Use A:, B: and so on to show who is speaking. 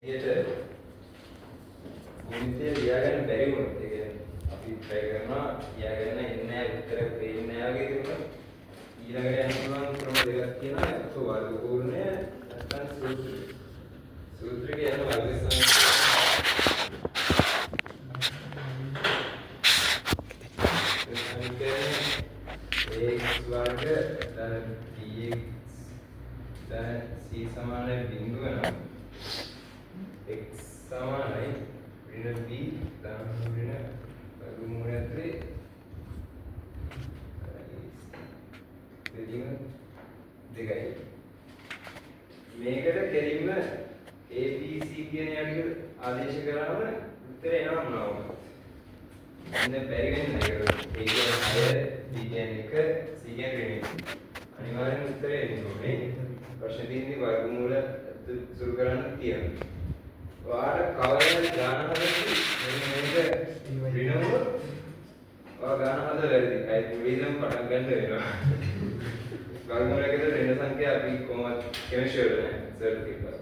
A: විදියට ගුණිතය ලියාගන්න බැරි වුණොත්, ඒ කියන්නේ අපි try කරනවා ලියාගන්න එන්නේ නැහැ, උත්තර පේන්නේ නැහැ වගේ තිබුණොත් ඊළඟට යන්න පුළුවන් ක්‍රම දෙකක් තියෙනවා. එක වර්ගපූර්ණය නැත්නම් සූත්‍රය. සූත්‍රය කියන්නේ වර්ග සමීකරණය ax වර්ග ධන bx ධන c සමානයි බිංදුව නම් x සමානයි ඍණ b ධන ඍණ වර්ගමූලය ඇතුලේ බෙදීම 2යි. මේකට කෙලින්ම a b c කියන ඒවා ටික ආදේශ කරාම උත්තරේ එනවා මොනවා වුණත්. එන්න බැරි වෙන්නේ නැහැ. A කියන්නේ 6, b කියන්නේ 1, c කියන්නේ ඍණ 1. අනිවාර්යෙන් උත්තරේ එන්න ඕනේ. ප්‍රශ්න තියෙන්නේ වර්ගමූල සුළු කරන්න තියෙනවා. ඔයාලට කවදාද ගාන හදද්දි මෙන්න මේක ඍණ වුණොත් ඔයා ගාන හදලා වැරදි. අය මුලින්ම පටන් ගන්න වෙනවා. වර්ගමූලයකට ඍණ සංඛ්‍යා අපි කොහොමද කෙමිස්ට්‍රි වල නෑ සර් තිබ්බා.